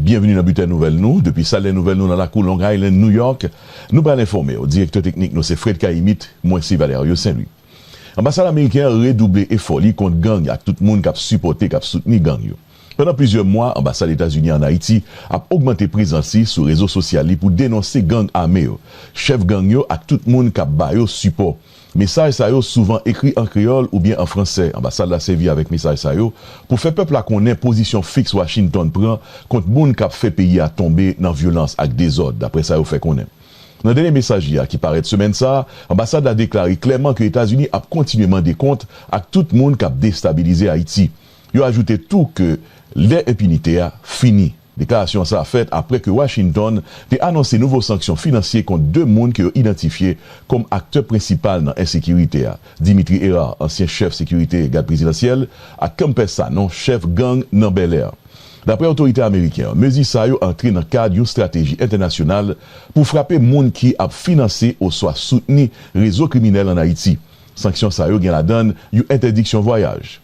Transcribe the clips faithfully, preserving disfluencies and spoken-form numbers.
Byenveni nan biten nouvèl nou. Depi sal dè nouvèl nou nan lakou Long Island, New York, nou pral enfòme w. Direktè teknik nou se Fred Caïmite, mwen se Valerio Saint-Louis. Anbasad ameriken an redouble efò li kont gang ak tout moun k ap sipòte, k ap soutni gang yo. Pandan plizyè mwa, anbasad Etazini an Ayiti ap ogmante prezans li sou rezo sosyal li pou denonse gang ame yo, chèf gang yo ak tout moun k ap ba yo sipò. Mesaj sa yo souvan ekri an kreyòl oubyen an fransè. Anbasad la sèvi avèk mesaj sa yo pou fè pèp la konnen pozisyon fiks Washington pran kont moun k ap fè peyi a tonbe nan vyolans ak dezòd, daprè sa yo fè konnen. Nan dènye mesaj li a ki parèt semèn sa a, anbasad la deklare klèman ke Etazini ap kontinye mande kont ak tout moun k ap destabilize Ayiti. Yo ajoute tou ke lè enpinite a fini. Deklarasyon sa a fèt apre ke Washington te anonse nouvo sanksyon finansye kont de moun ke yo idantifye kòm aktè prensipal nan ensekirite a, Dimitri Hérard, ansyen chèf sekirite gad prezidansyèl, ak Kempès Sanon, chèf gang nan Bèlè. Daprè otorite ameriken an, mezi sa yo antre nan kad yon estrateji entènasyonal pou frape moun ki ap finanse oswa soutni rezo kriminèl ann Ayiti. Sanksyon sa yo gen ladan l yon entèdiksyon vwayaj.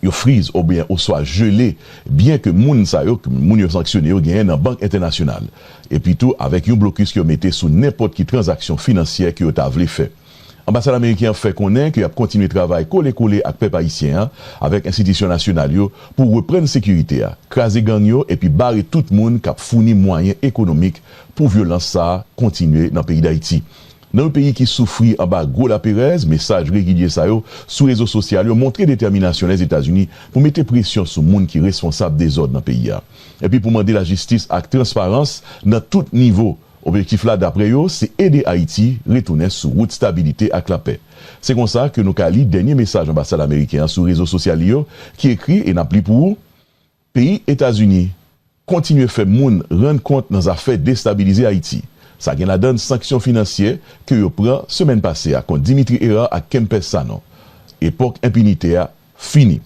Yo friz oubyen oswa jele byen ke moun sa yo, ke moun yo sanksyone yo genyen nan bank entènasyonal. Epi tou, avèk yon blokis ke yo mete sou nenpòt ki tranzaksyon finansyè ke yo ta vle fè. Anbasad ameriken an fè konnen ke y ap kontinye travay kole kole ak pèp ayisyen an, avèk enstitisyon nasyonal yo, pou reprann sekirite a, kraze gang yo, epi bare tout moun k ap founi mwayen ekonomik pou vyolans sa a kontinye nan peyi Dayiti. Nan yon peyi ki soufri anba gwo laperèz, mesaj regilye sa yo sou rezo sosyal yo montre detèminasyon Lèzetazini pou mete presyon sou moun ki responsab dezòd nan peyi a, epi pou mande lajistis ak transparans nan tout nivo. Objektif la, daprè yo, se ede Ayiti retounen sou wout stabilite ak lapè. Se konsa ke nou ka li dènye mesaj anbasad ameriken an sou rezo sosyal li yo, ki ekri, e n ap li pou ou: Peyi Etazini kontinye fè moun rann kont nan zafè destabilize Ayiti. Sa gen ladan l sanksyon finansyè ke yo pran semèn pase a kont Dimitri Hérard ak Kempès Sanon. Epòk enpinite a fini.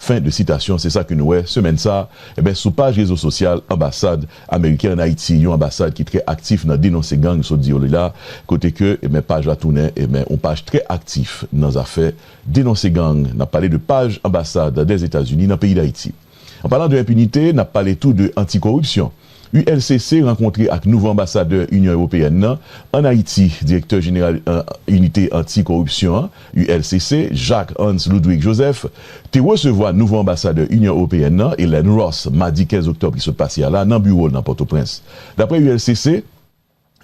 Fen de sitasyon. Se sa ke nou wè semèn sa a, enben, sou paj rezo sosyal anbasad ameriken ann Ayiti, yon anbasad ki trè aktif nan denonse gang, sot di yo li la, kote ke, enben, paj la tounen, enben, yon paj trè aktif nan zafè denonse gang. N ap pale de paj anbasad Dèzetazini nan peyi Dayiti. An palan de enpinite, n ap pale tou de antikoripsyon. U L C C rankontre ak nouvo anbasadè Inyon Ewopeyèn nan ann Ayiti, direktè jeneral, eh, Inite Anti Koripsyon an, U L C C, Jacques Hans Ludwig Joseph, te resevwa nouvo anbasadè Inyon Ewopeyèn nan, Hélène Ross, madi kenz oktòb ki sot pase a la, nan biwo l nan Pòtoprens. Daprè U L C C,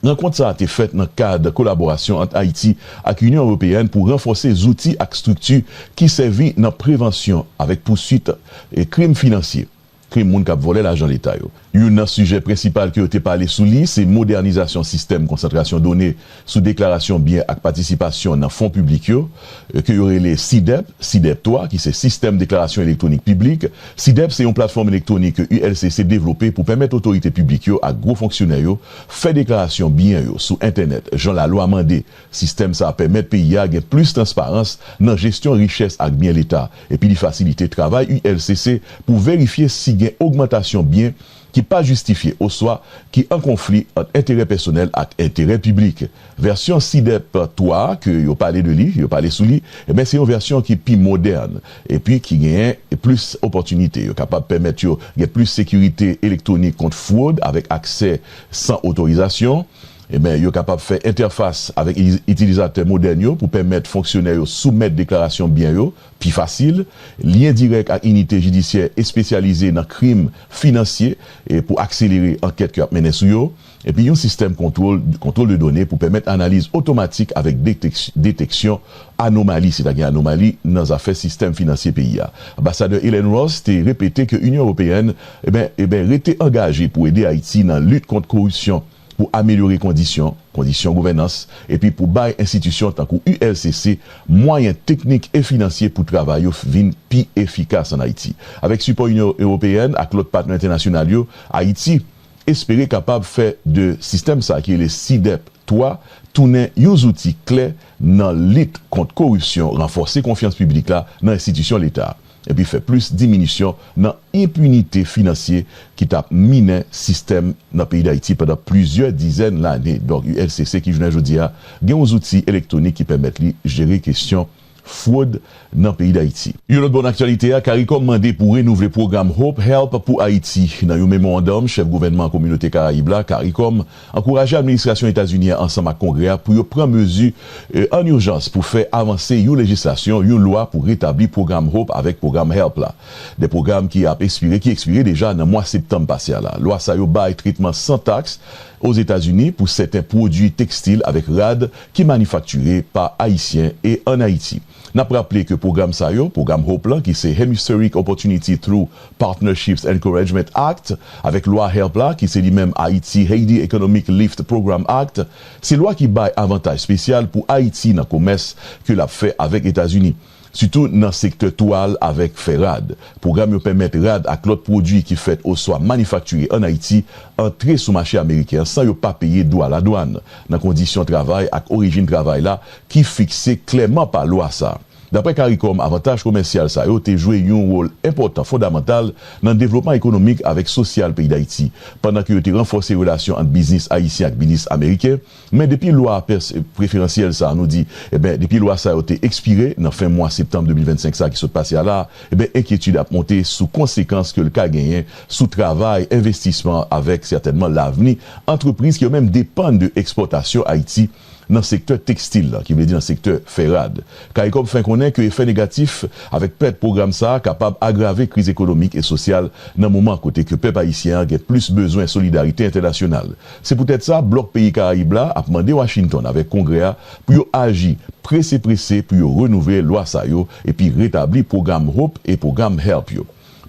rankont sa a te fèt nan kad kolaborasyon ant Ayiti ak Inyon Ewopeyèn pou ranfòse zouti ak estrikti ki sèvi nan prevansyon avèk pouswit e krim finansye, krim moun k ap vòlè lajan Leta yo. Youn nan sijè prensipal ke yo te pale sou li, se modènizasyon sistèm konsantrasyon done sou deklarasyon byen ak patisipasyon nan fon piblik yo, eh, ke yo rele CDEP, CDEP twa, ki se Sistèm Deklarasyon Elektwonik Piblik. CDEP se yon platfòm elektwonik ke U L C C devlope pou pèmèt otorite piblik yo ak gwo fonksyonè yo fè deklarasyon byen yo sou entènèt, jan lalwa mande. Sistèm sa a pèmèt peyi a gen plis transparans nan jesyon richès ak byen Leta, epi li fasilite travay U L C C pou verifye si gen ogmantasyon byen ki pa jistifye oswa ki an konfli ant enterè pèsonèl ak enterè piblik. Vèsyon CDEP twa a ke yo pale de li, yo pale sou li, enben, se yon vèsyon ki pi modèn epi ki genyen plis opòtinite. Yo kapab pèmèt yo gen plis sekirite elektwonik kont fwod avèk aksè san otorizasyon. Enben, yo kapab fè entèfas avèk i-, itilizatè modèn yo pou pèmèt fonksyonè yo soumèt deklarasyon byen yo pi fasil, lyen dirèk ak inite jidisyè espesyalize nan krim finansye, e pou akselere ankèt ke y ap mennen sou yo, epi yon sistèm kontwòl, kontwòl de done pou pèmèt analiz otomatik avèk deteks-, deteksyon anomali, si ta gen anomali nan zafè sistèm finansye peyi a. Anbasadè Hélène Ross te repete ke Inyon Ewopeyèn, enben, enben, rete angaje pou ede Ayiti nan lit kont koripsyon, pou amelyore kondisyon, kondisyon gouvènans, epi pou bay enstitisyon tankou U L C C mwayen teknik e finansye pou travay yo vin pi efikas ann Ayiti. Avèk sipò Inyon Ewopeyèn ak lòt patnè entènasyonal yo, Ayiti espere kapab fè de sistèm sa ki rele CDEP twa tounen yon zouti klè nan lit kont koripsyon, ranfòse konfyans piblik la nan enstitisyon Leta, epi fè plis diminisyon nan enpinite finansye ki t ap minen sistèm nan peyi Dayiti pandan plizyè dizèn lane. Donk, U L C C ki jounen jodi a gen yon zouti elektwonik ki pèmèt li jere kesyon fwod nan peyi Dayiti. Yon lòt bò nan aktyalite a, CARICOM mande pou renouvle pwogram Hope Help pou Ayiti. Nan yon memorandòm, chèf gouvènman Kominote Karayib la, CARICOM, ankouraje administrasyon Etazini an ansanm ak Kongrè a pou yo pran mezi, e, an ijans pou fè avanse yon lejislasyon, yon lwa pou retabli pwogram Hope avèk pwogram Help la. De pwogram ki ap ekspire, ki ekspire deja nan mwa septanm pase a la. Lwa sa yo bay tretman san taks Ozetazini pou sèten pwodui tekstil avèk rad ki manifaktire pa Ayisyen e ann Ayiti. N ap raple ke pwogram sa yo, pwogram Hope lan, ki se Hemispheric Opportunity Through Partnerships Encouragement Act, avèk lwa Help la, ki se li menm Haiti Haiti Economic Lift Program Act, se lwa ki bay avantaj espesyal pou Ayiti nan komès ke l ap fè avèk Etazini, sitou nan sektè twal avèk fè rad. Pwogram yo pèmèt rad ak lòt pwodui ki fèt oswa manifaktire ann Ayiti antre sou mache ameriken an san yo pa peye dwa ladwàn, nan kondisyon travay ak orijin travay la ki fikse klèman pa lwa sa a. Daprè CARICOM, avantaj komèsyal sa yo te jwe yon wòl enpòtan fondamantal nan devlopman ekonomik avèk sosyal peyi Dayiti, pandan ke yo te ranfòse relasyon ant biznis ayisyen ak biznis ameriken. Men depi lwa pès-, preferansyèl sa a, nou di, eben, depi lwa sa yo te ekspire nan fen mwa septanm de mil vennsenk sa a ki sot pase a la, eben, enkyetid ap monte sou konsekans ke l ka genyen sou travay, envestisman avèk sètènman lavni antrepriz ki yo menm depann de ekspòtasyon Ayiti nan sektè tekstil la, ki vle di nan sektè fè rad. CARICOM fè konnen ke efè negatif avèk pèt pwogram sa a kapab agrave kriz ekonomik e sosyal nan moman kote ke pèp ayisyen an gen plis bezwen solidarite entènasyonal. Se poutèt sa, blòk peyi Karayib la ap mande Washington avèk Kongrè a pou yo aji prese prese pou yo renouvle lwa sa yo epi retabli pwogram Hope e pwogram Help yo.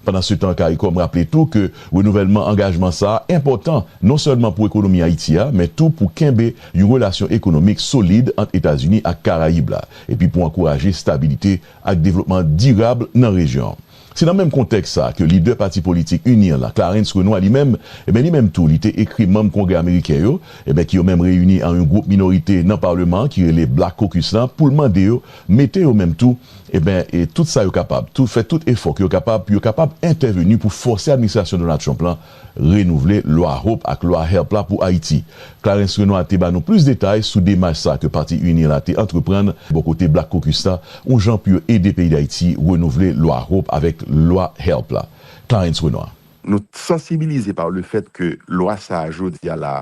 Pandansetan, CARICOM raple tou ke renouvèlman angajman sa a enpòtan non sèlman pou ekonomi Ayiti a, men tou pou kenbe yon relasyon ekonomik solid ant Etazini ak Karayib la, epi pou ankouraje stabilite ak devlopman dirab nan rejyon an. Se nan menm kontèks sa a ke lidè pati politik UNIR la, Clarence Renois, li menm, eben, li menm tou, li te ekri manm Kongrè ameriken yo, eben, ki yo menm reyini an yon gwoup minorite nan palman an, ki rele Black Caucus la, pou l mande yo mete yo menm tou, eben, e tout sa yo kapab, tou, fè tout efò ke yo kapab, pou yo kapab entèveni pou fòse administrasyon Donald Trump lan renouvle lwa Hope ak lwa Help la pou Ayiti. Clarence Renois te ba nou plis detay sou demach sa ke pati UNIR la te antreprann bò kote Black Caucus la, yon jan pou yo ede peyi Dayiti renouvle lwa Hope avèk lwa Help la. Clarence Renois. Nou sansibilize pa le fèt ke lwa sa a jodi a la,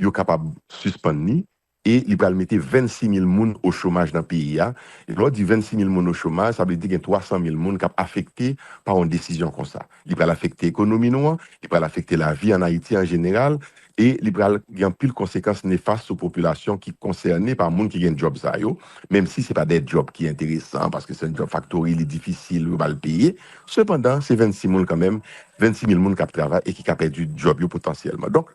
yo kapab sispann li, e li pral mete vennsis mil moun o chomaj nan peyi a. E lè w di vennsis mil moun o chomaj, sa vle di gen twa san mil moun k ap afekte pa yon desizyon konsa. Li pral afekte ekonomi nou an, li pral afekte lavi ann Ayiti an jeneral, e li pral gen anpil konsekans nefas sou popilasyon ki konsène pa moun ki gen djòb sa yo, menm si se pa de djòb ki enteresan, paske se yon djòb faktori, li difisil, yo mal peye. Sepandan, se vennsis moun kanmenm, vennsis mil moun k ap travay e ki ka pèdi djòb yo potansyèlman. Donk,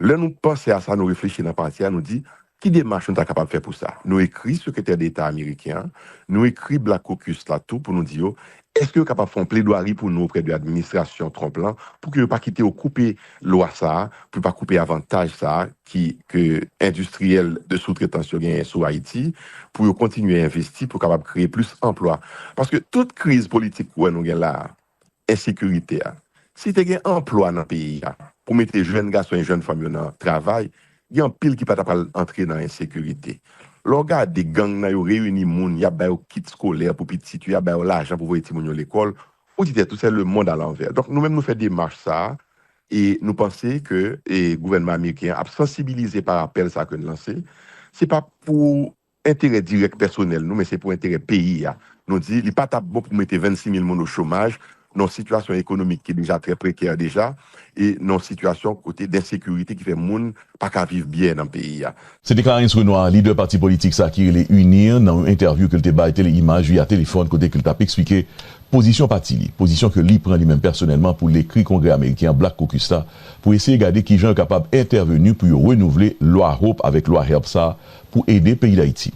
lè nou panse a sa, nou reflechi nan pati a, nou di, ki demach nou ta kapab fè pou sa? Nou ekri Sekretè Deta ameriken an, nou ekri Black Caucus la tou pou nou di yo, èske yo kapab fè yon pledwari pou nou oprè de administrasyon Trump lan, pou ke yo pa kite yo koupe lwa sa a, pou yo pa koupe avantaj sa a ki, ke endistriyèl de soutretans yo genyen sou Ayiti, pou yo kontinye envesti, pou yo kapab kreye plis anplwa. Paske tout kriz politik ou wè nou gen la a, ensekirite a. Si te gen anplwa nan peyi a, pou mete jèn gason e jèn fanm yo nan travay, gen anpil ki pa ta pral antre nan ensekirite. Lè w gade gang nan yo reyini moun, y ap ba yo kit skolè pou pitit yo, y ap ba yo lajan pou voye timoun yo lekòl, ou di tèt ou, c'est le monde à l'envers. Donk, nou menm nou fè demach sa a, e nou panse ke, e, gouvènman ameriken an ap sansibilize pa apèl sa ke n lanse. Se pa pou enterè dirèk pèsonèl nou, men se pou enterè peyi a. Nou di, li pa t ap bon pou mete vennsis mil moun o chomaj, nan yon sitiyasyon ekonomik ki deja trè prekè deja, e nan yon sitiyasyon kote d ensekirite ki fè moun pa ka viv byen nan peyi a. Se te Clarence Renois, lidè pati politik sa ki rele UNIR, nan yon entèvyou ke l te bay Tele Imaj via telefòn, kote ke l t ap eksplike pozisyon pati li, pozisyon ke li pran li menm pèsonèlman pou l ekri Kongrè ameriken an, Black Caucus la, pou eseye gade kijan yo kapab entèveni pou yo renouvle lwa Hope avèk lwa Help sa pou ede peyi Dayiti.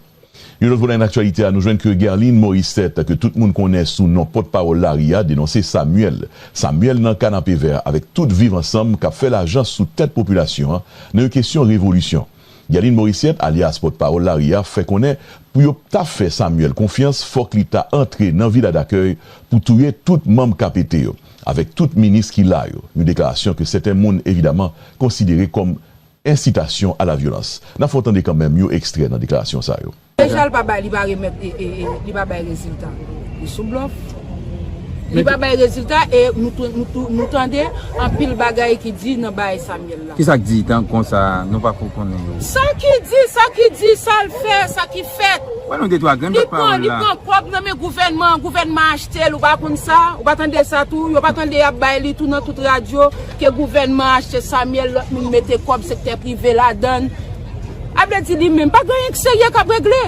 Yon lòt volè nan aktyalite a, nou jwenn ke Guerline Morissette, ke tout moun konnen sou non pòtpawòl lari a, denonse Samuel. Samuel nan Kanapevè avèk tout Viv Ansanm k ap fè lajan sou tèt popilasyon an nan yon kesyon revolisyon. Guerline Morissette, alyas pòtpawòl lari a, fè konnen pou yo ta fè Samuel konfyans, fòk li ta antre nan Vila d'Accueil pou touye tout manm K P T yo, avèk tout minis ki la yo. Yon deklarasyon ke sèten moun, evidaman, konsidere kòm ensitasyon a la vyolans. N ap fè w tande kanmenm yon ekstrè nan deklarasyon sa yo. Deja, l pa bay, li pa remèt, e, e, e, li pa bay rezilta. Li sou blòf. Li pa bay rezilta e nou, tou- nou, tou- nou tande anpil bagay ki di nan bagay Samuel la. Kisa k di tan konsa, nou pa ko konnen yo? Sa ki di, sa ki di, sa l fè, sa ki fèt. Wè, nou de twa grenn Li pòt pawòl pran, li la. pran kòb nan men gouvènman, gouvènman achte l, ou pa konn sa, ou pa tande sa tou, yo pa tande y ap bay li tou nan tout radyo, ke gouvènman achte Samuel, lòt moun mete kòb sektè prive ladan l. A vle di li menm, pa gen anyen k serye k ap regle.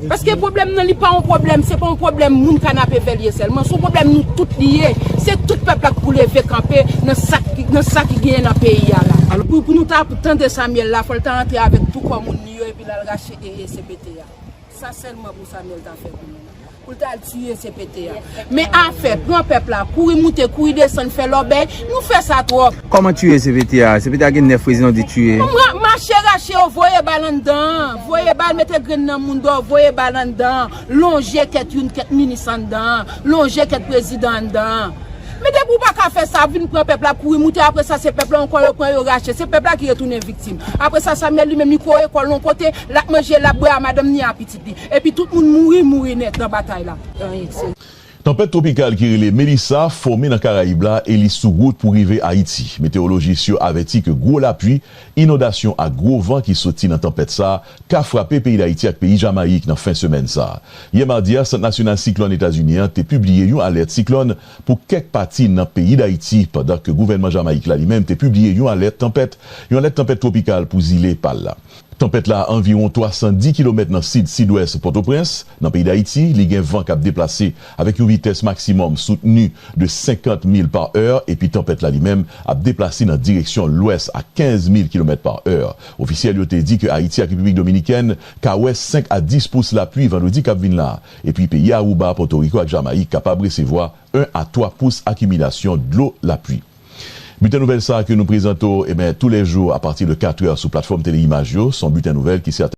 Paske pwoblèm nan, li pa yon pwoblèm, se pa yon pwoblèm moun Kanapevè li ye sèlman, se yon pwoblèm nou tout li ye. Se tout pèp la k pou leve kanpe nan sa ki, nan sa ki genyen nan peyi a la. Pou, pou nou ta tande Samuel la, fò l ta antre avèk tou kò moun li yo epi l al rache E E C P T a. Sa sèlman pou Samuel ta fè pou nou. Pou l ta al tiye C P T a. Men afè pran pèp la, kouri moute, kouri desann, fè lòbèy, nou fè sa twòp. Kòman tiye C P T a? C P T a gen nèf prezidan w di tiye. Mwa- Mache rache yo, voye bal anndan an. Voye bal, mete grenn nan moun dò, voye bal anndan an. Lonje kèt youn, kèt minis anndan an. Lonje kèt prezidan anndan an. Men depi w pa ka fè sa, vin pran pèp la, kouri moute, apre sa se pèp la ankò yo pran, yo rache. Se pèp la ki retounen viktim. Apre sa, Samuel li menm li kore kò l yon kote, l ap manje, l ap bwè a madanm ni a pitit li. Epi tout moun mouri, mouri nèt nan batay la. Anyen k serye. Tanpèt twopikal ki rele Melissa fòme nan Karayib la e li sou wout pou rive Ayiti. Metewolojis yo avèti ke gwo lapli, inondasyon ak gwo van ki soti nan tanpèt sa a ka frape peyi Dayiti ak peyi Jamayik nan fen semèn sa a. Yè madi a, Sant Nasyonal Siklòn Etazini an te pibliye yon alèt siklòn pou kèk pati nan peyi Dayiti, pandan ke gouvènman Jamayik la li menm te pibliye yon alèt tanpèt, yon alèt tanpèt twopikal pou zile pa l la. Tanpèt la anviwon twa san di kilomèt nan sid-sidwès Pòtoprens, nan peyi Dayiti. Li gen van k ap deplase avèk yon vitès maksimòm soutni de senkant mil pa è, epi tanpèt la li menm ap deplase nan direksyon lwès a kenz mil kilomèt pa è. Ofisyèl yo te di ke Ayiti ak Repiblik Dominikèn ka wè senk a dis pous lapli vandredi k ap vin la, epi peyi Aruba, Pòtoriko ak Jamayik kapab resevwa en a twa pous akimilasyon dlo lapli. Biten nouvèl sa a ke nou prezante w, ebyen, toulèjou apati de katrè sou platfòm Tele Imaj yo, se yon biten nouvèl ki sèten